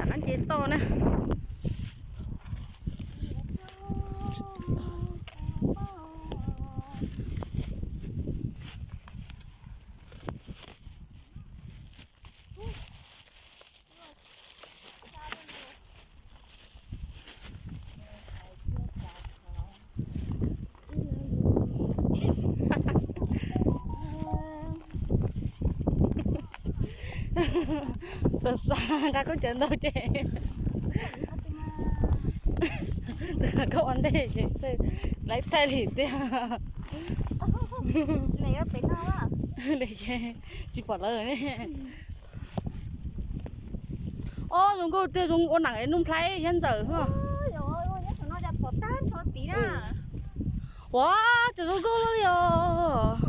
Qab nce toj na. Tus xav nqa khaub ncaws ntau ces tus xav khaub ua ntej ces lawv thaij li tiag. Tsis pom lawv ne. Ob, zoo nkauj tiag, zoo ua nam nuj nplhaib thiab ntxawm. Ua, tseem zoo nkauj li os.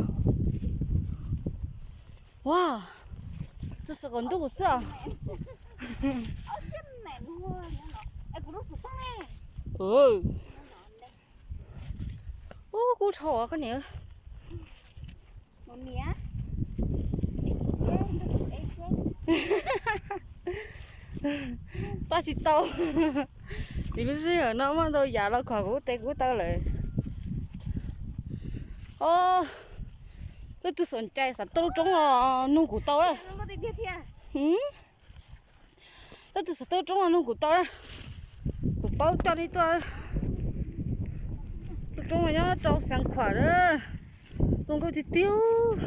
Ua, tsuas xav kom ntuj xwb os. Ub, kub dhau koj niam. Pab tsis tau. Ib lub sij hawm no muaj ntau yam los khom kuv tes kuv taw lawm. Ob, leej twg xom cai xav tuaj lub roob no nug kuv tau. Leej twg xav tuaj lub roob no nug kuv tau na. Kuv paub coj nej tuaj. Lub roob no nyob rau Xeev Khuam na. Zoo nkauj tiag tiag.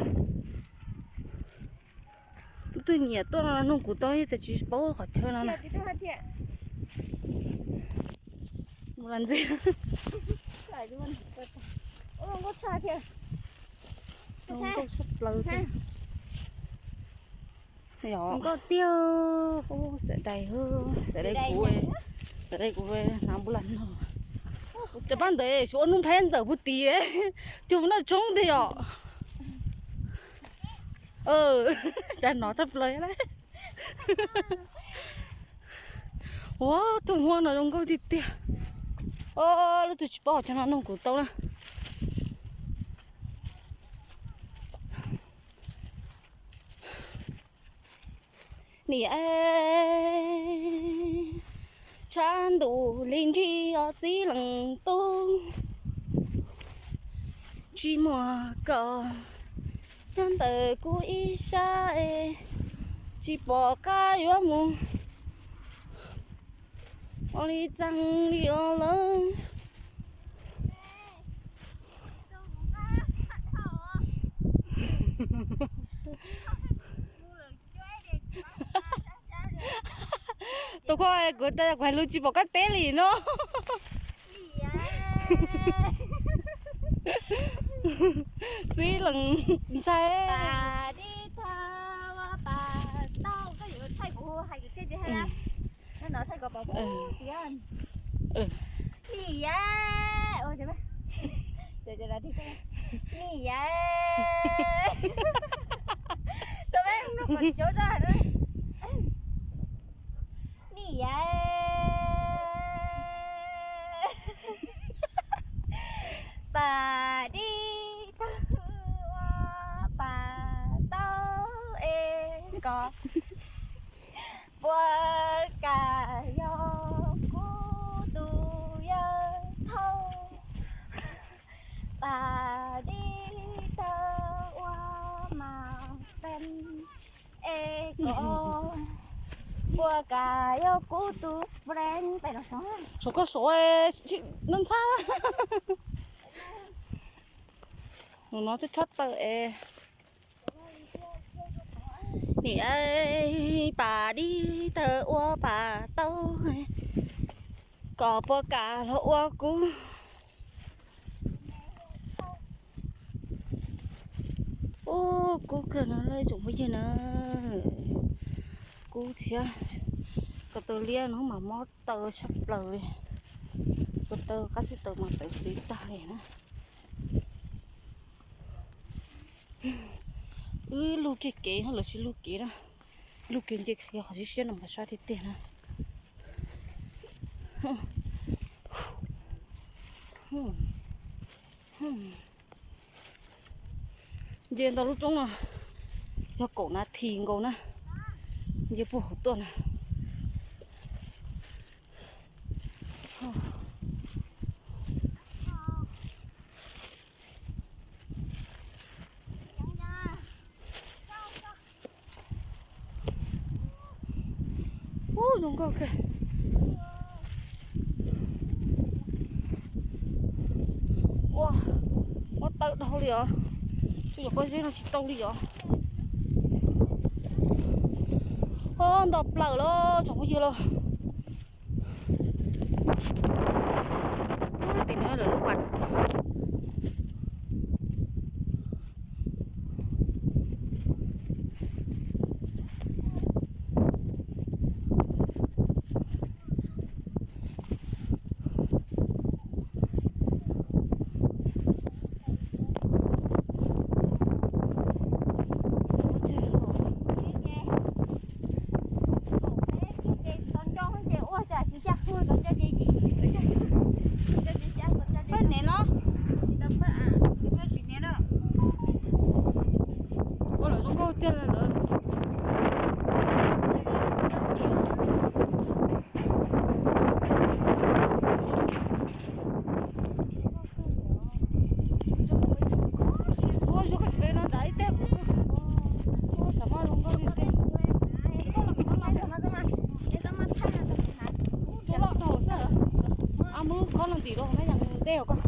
Leej twg nyiam tuaj no nug kuv tau, tiam sis tsis paub qhov chaw no na. Mus ntxiv. Zoo nkauj tshaj plaws thiab. Zoo nkauj tiag. Xav dai, xav dai kuv, xav dai kuv hnav npua las no. Cov pab ntawd suav ua nuj nplhaib ntxawm puag tid, cog mus noj tshoob tiag yom. Cas hnov tshaj plaws la. Ua, tus muam no zoo nkauj tiag tiag. Ob, leej twg tsis paub qhov chaw no nug kuv tau na. Niam, tshav ntuj li nrig os txiv leej tub, tsis muaj koj nyob ntawm kuv ib sab, tsis pom qab yuav mus ua li txeeb li os lawm. Tus koj kuv kuv hais lus tsis pom koj teb li no. Txiv leej ntxhais. Niam, niam, tus peb nug kom cov tag. Niam, pas dib tawg ua pas tau es koj puas kam yog kuv tus yawg thauj. Pas dib tawg ua mas pem es koj puas kam yog kuv tus friend pem los sov. Sov koj sov no ntxhab. Mus no twb chob taw es. Niam, pas dib tawg ua pas tau, koj puas kam los ua kuv. Ub, kub kawg no lawm tsoom phooj ywg na. Kub thiab. Ko taw liab no mas mob taw tshaj plaws li. Ko taw qab xib taws mas tawv hliv tag li na. Wb lug kiag kev, lawv tsis lug kev na. Lug kev nce yog qhov siab siab no mas sab tiag tiag na. Nce ntau lub roob no yog kaum nas this nkaus na. Nce puag hauv tuaj na. Ub, zoo nkauj kawg. Ua, muab tawb dhau li os. Tsuas yog pob zeb no tsis tau li os. Ub, nto plaws los tsoom phooj ywg los. Tim no lawv lub vas. Ua lawv zoo nkauj tiag lawm. Ua zoo koj sim peb no nrad ib teg kuv. Ua xav maj zoo nkauj li tiag. Tus loj dhau xwb. A, muab lub khob no ntim rau na, yog dej os koj.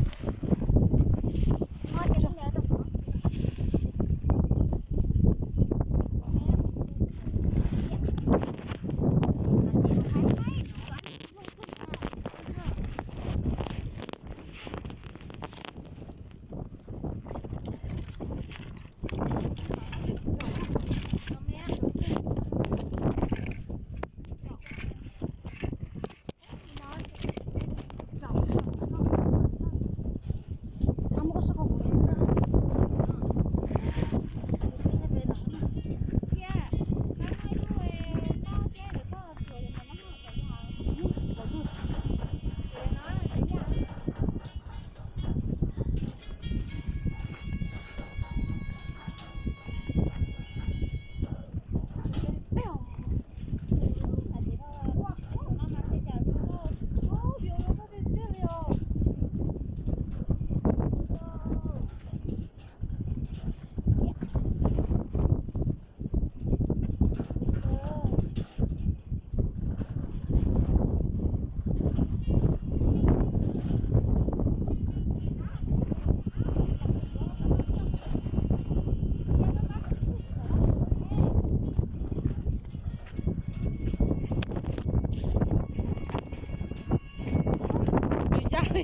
Yaj li.